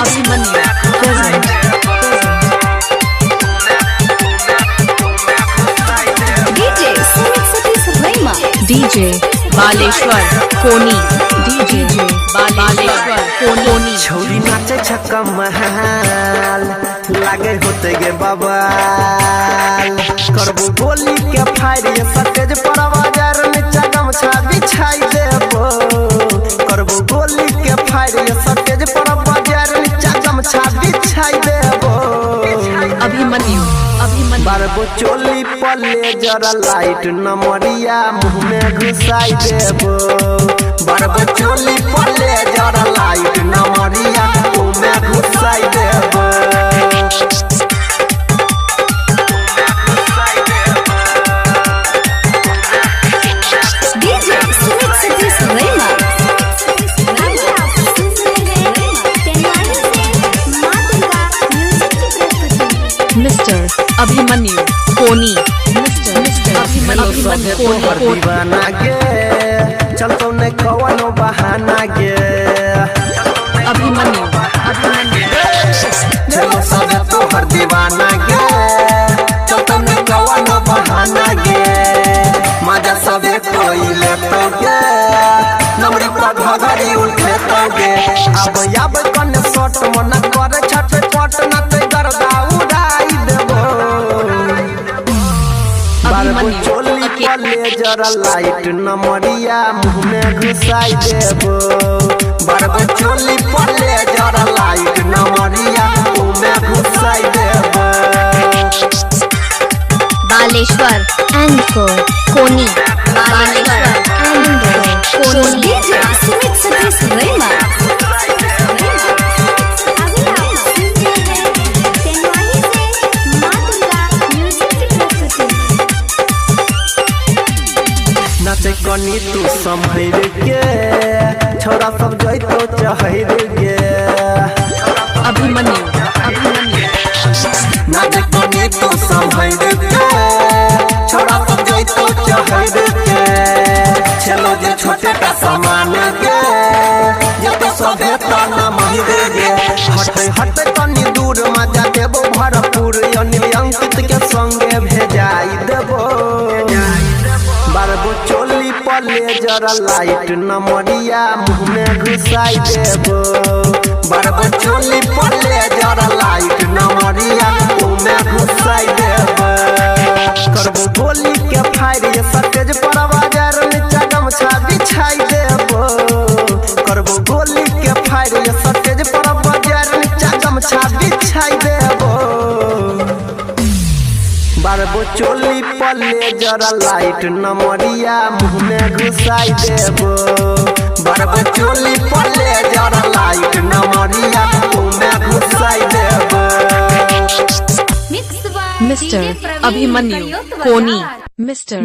Abhimanyu present. DJ Sumit Satish Raima. DJ Baleshwar Koni. DJ Baleshwar Koni. छौरी नाचे छ कमाल लागे होते गे बबाल। करबो गोली के फायर ये सतेज पर बाजार नीचा गमछा बिछाई देबो। करबो गोली के फायर ये सतेज पर बाजार नीचा गमछा बिछाई देबो। अभिमन्यु अभिमन्यु बारबो चोली पले जरा लाइट नमरिया मुंह में घुसाई देबो। बारबो चोली पले जरा लाइट नमरिया मुंह में घुसाई देबो। DJ Sumit Satish Raima. अभी आप सुन रहे हैं तेनवानी से माँ दुर्गा म्यूजिक की प्रस्तुति। मिस्टर अभिमन्यु कोनी। मिस्टर अभिमन्यु सबे तोहर कोनी। दीवाना गे चलतो ने कवनो बहाना गे। अभिमन्यु अभिमन्यु चलो सबे तोहर दीवाना गे चलतो ने कवनो बहाना गे। मजा सबे कोई लेतो गे नमरी पर घघरी उठे तो गे। अब अब कने सट मन करे छट पट ना ते गर्दा उड़ाई देबो। बारबो अभिमन्यु चोली पले जरा लाइट नमरिया मुंह में घुसाई देबो। बारबो चोली पले जरा लाइट नमरिया मुंह में घुसाई देबो। बालेश्वर एंड को कोनी। बालेश्वर एंड कोनी। DJ Sumit Satish Raima. अभी आप सुन रहे हैं तेनवानी से माँ दुर्गा म्यूजिक की प्रस्तुति। नाचे कनी तू संभर के छोरा सब जैतो चहर गे। अभिमन्यु अभिमन्यु नाचे कनी तू संभर के छोरा सब जैतो चहर के। छेलो जे छोटे का सामान गे ये तो सभे तना महिर गे। हटे हटे तनी दूर मजा देबो भरपूर अनिल अंकित के संगे भेजाई देबो। बारबो चोली पले जरा लाइट नमरिया मुंह में घुसाई देबो। बारबो चोली पले जरा लाइट नमरिया मुंह में घुसाई देबो। करबो गोली के फायर ये सतेज पर बाजार नीचा गमछा बिछाई देबो। करबो गोली के फायर ये सतेज पर बाजार नीचा गमछा बिछाई देबो। बारबो चोली पले जरा लाइट नमरिया मुंह में घुसाई देबो। बारबो चोली पले जरा लाइट नमरिया मुंह में घुसाई देबो। Mix by mister DJ Praveen Abhimanyu करियोत कोनी। बाजार। मिस्टर